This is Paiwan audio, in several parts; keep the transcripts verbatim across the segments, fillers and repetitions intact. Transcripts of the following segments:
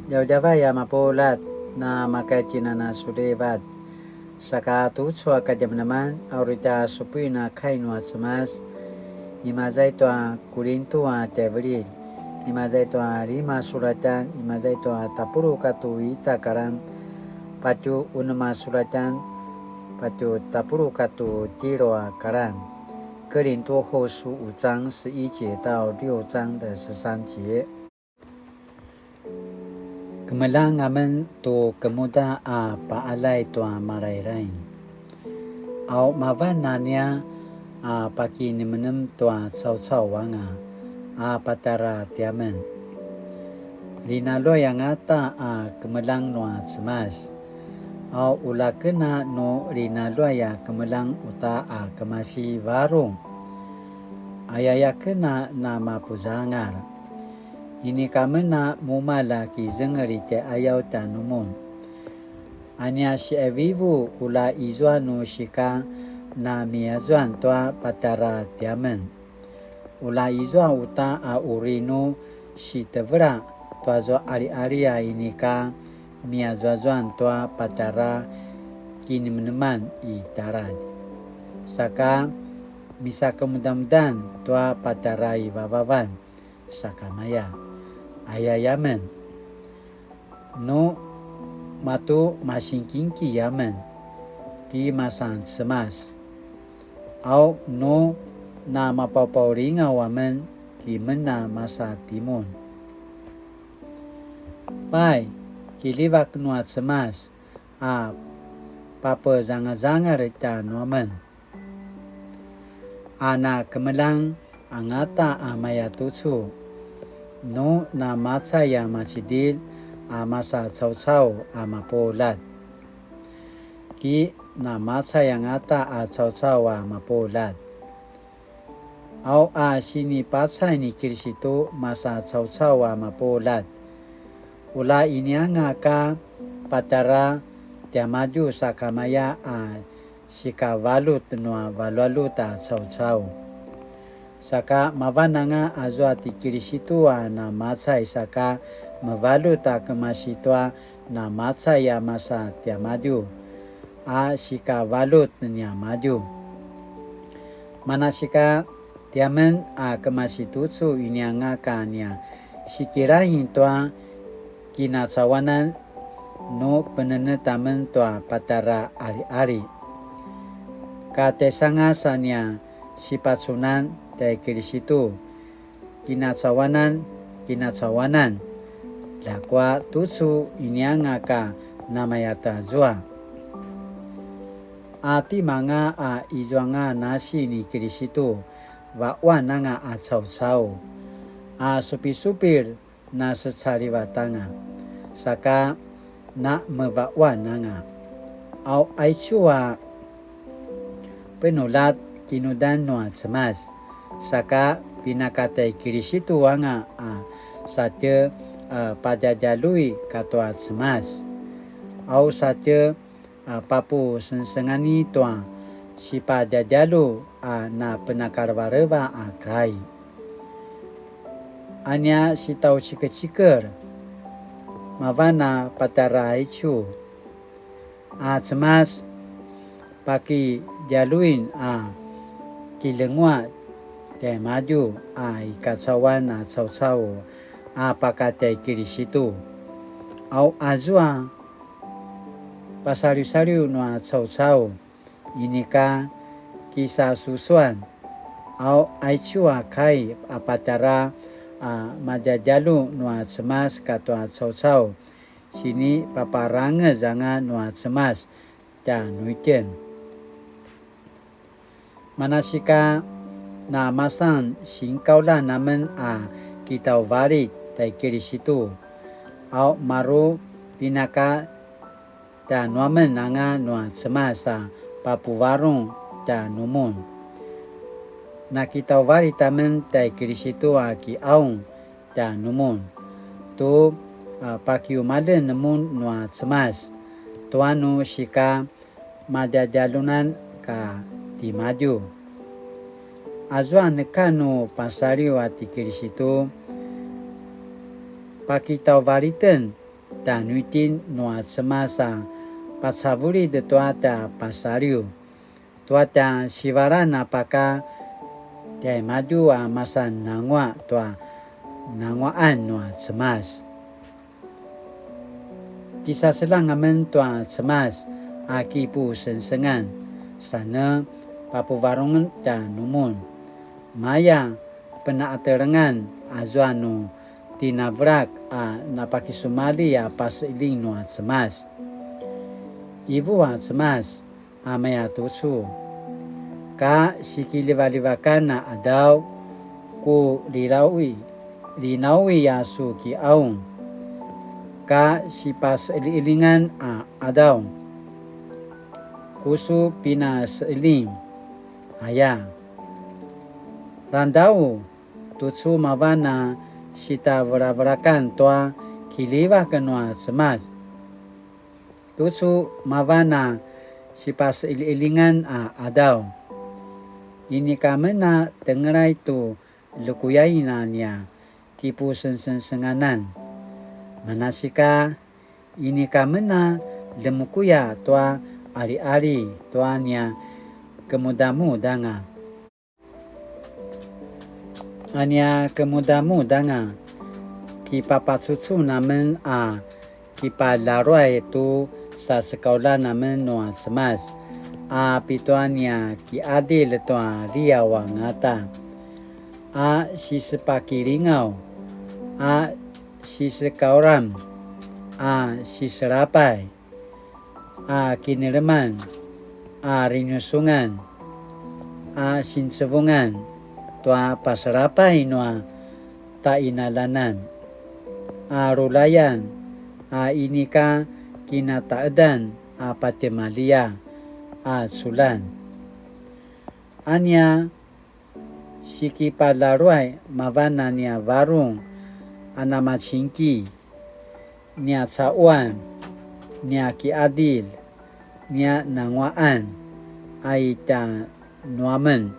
Djavadjavay a mapuljat, na maka tjinana sulivat. Saka tucu a kadjamadjaman, a uri tja supuin a kai nua Cemas, imaza i tua Kulintu a tjaivililj, imaza i tua lima sulatjan, imaza i tua tapuluq katua ita karan, patje unem a sulatjan, patje tapuluq katua tjelu a karan. 哥林多後書五章十一節到六章的十三節。 Kemeljang amen tu kemuda a paqaljay tua Malailai. Au mavan a nia a pakinemnem tua caucau anga a patjara tiamen. Linaluay angata a kemeljang nua Cemas. Au ulaken a nu linaluay a kemeljang uta a kemasi varung. Ayayaken a namapuzangal. Inika amen a mumalj a kizengel i tjaiqayaw tjanumun. A nia siqivivu ula izua nu sika namiyazuan tua patjara tiamen. Ula izua uta a uri nu sitevela tuazua qaliqali a inika miyazuazuan tua patjara kinemneman i taladj. Saka misakemudamudan tua patjara i vavavan sakamaya. Ayaya amen. Nu matu masingkingki amen ki masan Cemas. Au nu namapaupaulingaw amen ki men a masa timun. Pai, kiljivak nua Cemas a papezangazangal tjanuamen. A na kemeljang angata a mayatucu, nu namacay a macidilj a masa caucau a mapuljat. Ki namacay angata a caucau a mapuljat. Au a sinipacay ni Kilisitu masa caucau a mapuljat. Ula inianga ka patjara tiamadju sakamaya a sikavaljut nua valjuvaljut a caucau. Saka mavananga azua ti Kilisitu a namacay saka mevaljut a kemasi tua namacay a masa tiamadju a sikavaljut niamadju. Manasika tiamen a kemasi tucu inianga ka nia sikilaing tua kinacauanan nu penenet amen tua patjara qaliqali. Ka tjaisangas a nia sipacunan tjai Kilisitu, kinacauanan, kinacauanan, ljakua tucu inianga ka namayatazua. A timanga a izuanga nasi ni Kilisitu, vaquan anga a caucau, a supisupil nasecalivat anga, saka namevaquan anga. Au aicu a penuljat kinudan nua Cemas, saka pinakatjai Kilisitu anga a satje a padjadjalui katua Cemas. Au satje a papusengsengani tua sipadjadjalu a napenakalevaleva a kai. A nia sitaucikecikel, mavan a patjara aicu, a Cemas pakidjaluin a kilenguaq tjaimadju a i kacauan a caucau a pakatjai Kilisitu. Au azua pasaliwsaliw nua caucau, inika kisasusuan, au aicu a kai a patjara a madjadjalu nua Cemas katua caucau, sinipaparangez anga nua Cemas tjanuitjen. Manasika namasan singkaulan amen a kitauvalit tai Kilisitu, au maru pinaka tjanuamen anga nua Cemas a papuvarung tjanumun. Nakitauvalit amen tai Kilisitu a kiqaung tjanumun, tu, a, pakiumaljen mun nua Cemas, tua nu sika madjadjalunan ka timadju. Azua neka nu pasaliw a ti Kilisitu, pakitauvaliten tjanuitjen nua Cemas a pacavulid tua tja pasaliw, tua tja sivalan a paka tjaimadju a masan nanguaq tua nanguaqan nua Cemas. Kisaseljang amen tua Cemas a kipusengsengan, sa ne papuvarungen tjanumun. Maya penaqatelengan azua nu tinavelak a napakisumalji a paseqeljing nua Cemas. Ivu a Cemas a maya tucu: Ka sikiljivaljivakan a qadaw, ku linawi, linawi a su kiqaung. Ka sipaseqeljiqeljingan a qadaw, ku su pinaseqeljing, aya. Langedau, tucu mavan a sitavelavelakan tua kiljivak nua Cemas. Tucu mavan a sipaseqeljiqeljingan a qadaw. Inika men a tengelay tu lekuyain a nia kipusengsengsenganan. Manasika, inika men a lemekuya tua qaliqali tua nia kemudamudanga. A nia kemudamudanga, kipapacucun amen a kipalaruay tu sasekauljan amen nua Cemas, a pitua nia kiqadilj tua liaw angata, a sisepakilingaw, a sisekauram, a siselapay, a kineleman, a rinusungan, a sincevungan tua paselapay nua taqinaljanan, a rulayan, a inika kinataqedan a patjemalia a culan. A nia sikipalaruay mavan a nia varung a namacingki, nia caquan, nia kiqadilj, nia nanguaqan a i tjanuamen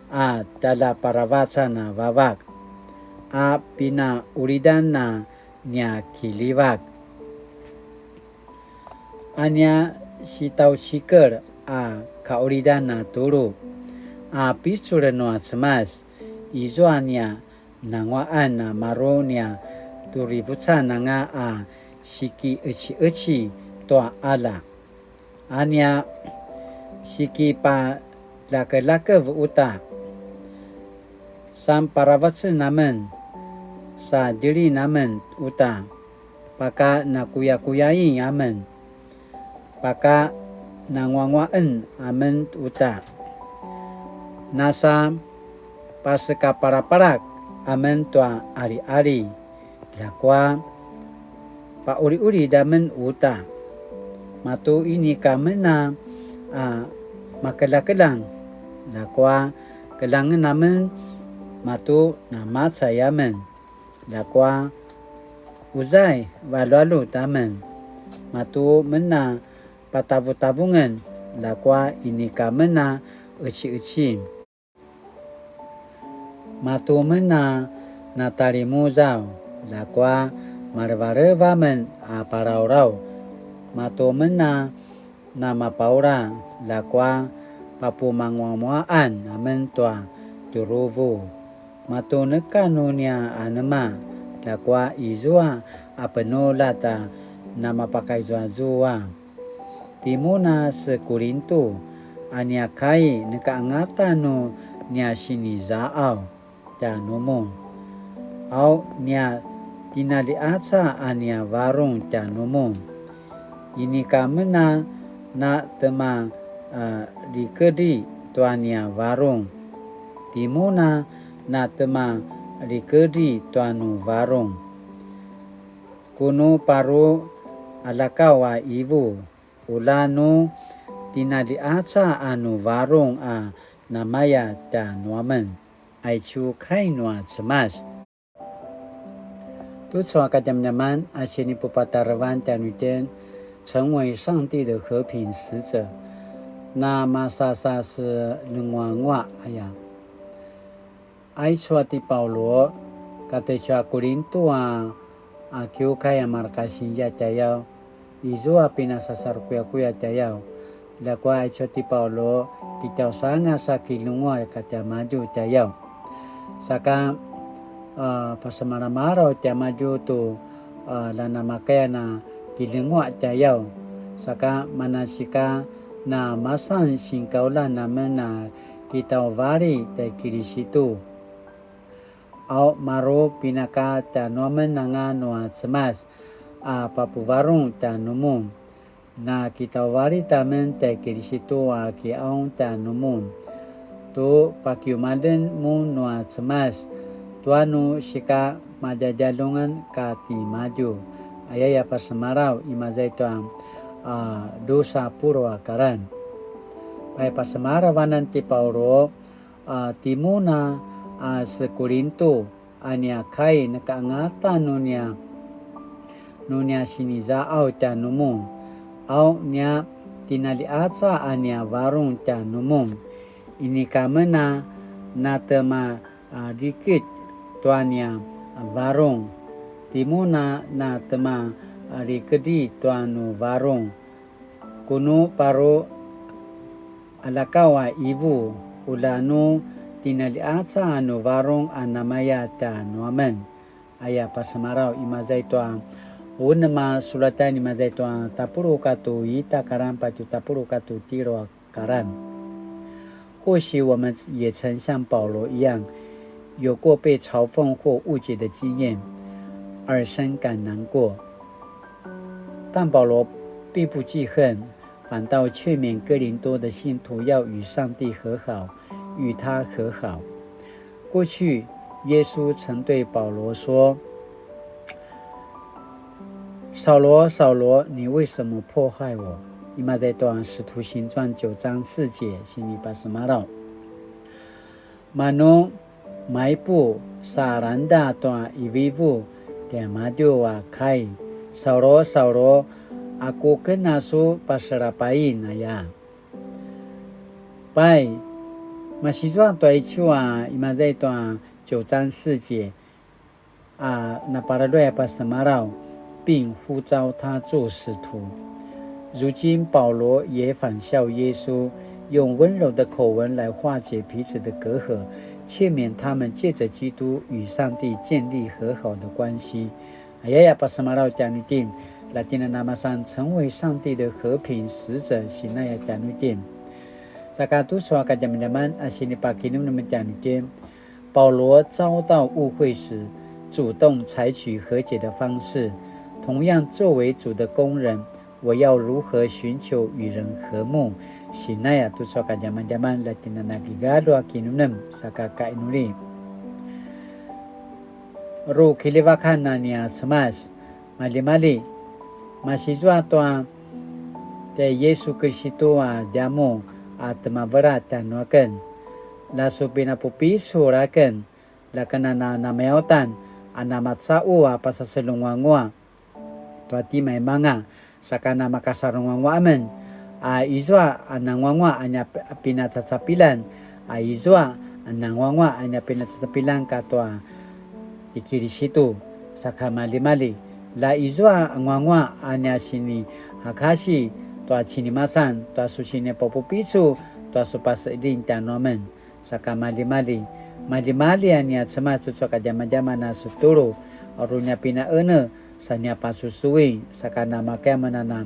a tjaljaparavacan a Vavak, a pinaqulidan a nia kiljivak. A nia sitjaucikel a kaqulidan a tulu, a picul nua Cemas, izua nia nanguaqan a maru nia turivucan anga a sikiqeciqeci tua qalja. A nia sikipaljakeljakev uta, sanparavacen amen, sa djilin amen uta, paka nakuyakuyain amen, paka nanguanguaqen amen uta. Nasa pasekapalapalak amen tua qaliqali, ljakua paquliqulid amen uta. Matu inika men a makeljakeljang, ljakua keljangen amen, matu namacay amen. Ljakua uzai valjualjut amen, matu men a patavutavungen, ljakua inika men a qeciqeci. Matu men a natalimuzaw, ljakua malevaleva amen a palaulaw. Matu men a namapaula, ljakua papumanguamuaan amen tua tjuruvu. Matu neka nu nia anema, ljakua izua a penuljat a namapakaizuazua. Timun a se Kurintu, a nia kai neka angata nu nia sinizaqaw tjanumun, au nia tinaliqaca a nia varung tjanumun. Inika men a na tema, a, likedri tua nia varung. Timun a na tema likedri tua nu varung. Ku nu paru alakaw a ivu, ula nu tinaliqaca a nu varung a namaya tjanuamen. Aicu kai nua Cemas. Tucu a kadjamadjaman a sinipupatarevan tjanuitjen, 成為上帝的和平使者, na masasa se lenguanguaq aya. Aicu a ti Paulu, kata tua Kurintu a, a kiukay a marka sinzia tjayaw, izua pinasasarukuyakuya tjayaw. Ljakua aicu ti Paulu, kitjausangas a kilunguaq katiamadju tjayaw. Saka, a, pasemalamalaw tiamadju tu, a, lanamakaya na kilunguaq tjayaw. Saka manasika na masan sinkaulan amen a kitauvalji tjai Kilisitu. Au maru pinaka tjanuamen anga nua Cemas a papuvarung tjanumun. Na kitauvalji amen tjai Kilisitu a kiaung tjanumun. Tu pakiumaljen mun nua Cemas, tua nu sika madjadjalungan katimadju. Ayaya pasemalaw imaza i tua, a, dusa puluq a kalan. Pai pasemalaw anan ti Paulu, a, timun a, a, se Kulintu, a nia kai neka angata nu nia, nu nia sinizaqaw tjanumun, au nia tinaliqaca a nia varung tjanumun. Inika amen a na tema, a, rikit tua nia varung. Timun a na tema, a, rikedi tua nu varung. Kunu paru alakaw a ivu, ula nu tinaliqaca a nu varung a namaya tjanuamen. Aya pasemalaw imaza i tua unem a sulatan imaza i tua tapuluq katua ita karan patje tapuluq katua tjelu a karan. 或许我们也曾像保罗一样，有过被嘲讽或误解的经验，而深感难过。但保罗并不记恨，反倒劝勉哥林多的信徒要与上帝和好，与他和好。过去，耶稣曾对保罗说：“扫罗，扫罗，你为什么迫害我？”Imaza i tua 使徒行传九章四节, sinipasemalaw. Manu maipuq sa langeda tua ivuivu tiamadju a kai, “Saulu, Saulu, aku ken a su paselapain aya?” Pai, masizua tua icu a imaza i tua 九章四节, a, napalaluay a pasemalaw, 并呼召他做使徒。如今保罗也仿效耶稣，用温柔的口吻来化解彼此的隔阂，劝勉他们借着基督与上帝建立和好的关系。Ayaya pasemalaw tjanuitjen, la tjen a namasan 成为上帝的和平使者, sinaya tjanuitjen. Saka tucu a kadjamadjaman a sinipakinemnem tjanuitjen, 保罗遭到误会时，主动采取和解的方式。同样，作为主的工人，我要如何寻求与人和睦？Sinaya tucu a kadjamadjaman, la tjen a na kigalju a kinemnem, saka kainuli. Ru kilivakan a nia Cemas, maljimalji, masizua tua tjai Yisu Kilistu a djamuq a temevela tjanuaken. La su pinapupicul aken, la ken a na namaya uta a namacaqu a pasaselunguanguaq tua timaimanga, saka namakasarunguanguaq amen, a izua a nanguanguaq a nia pi-, pinacacapilan, a izua a nanguanguaq a nia pinacacapilan katua ti Kilisitu, saka maljimalji, la izua a nguanguaq a nia sinihakasi tua cinimasan, tua su sinipapupicul, tua su paseding tjanuamen. Saka maljimalji, maljimalji a nia Cemas tucu a kadjamadjaman a setulu, a ru nia pinaene, sa nia pasusuin, saka namakaya amen a na,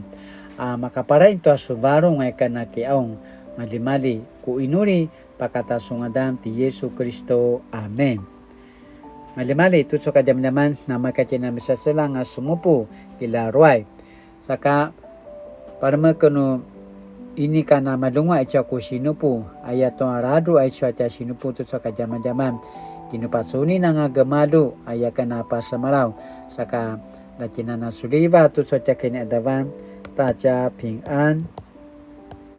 a, makapalain tua su varung aya ken a kiqaung, maljimalji, ku inuli, pakata su ngadan ti Yisu Kilistu. Amen. Maljimalji, tucu a kadjamadjaman, namakaya itjen a misaseljang a sumupu, kilaruay. Saka, palemeken nu inika na malunguaq aicu a ku sinupu, aya tua ladruq aicu a tja sinupu tucu a kadjamadjaman. Kinupacunin anga gemalju, aya ken a pasemalaw. Saka, la tjen a na suliva tucu a tja kiniqadavan, ta tja 平安.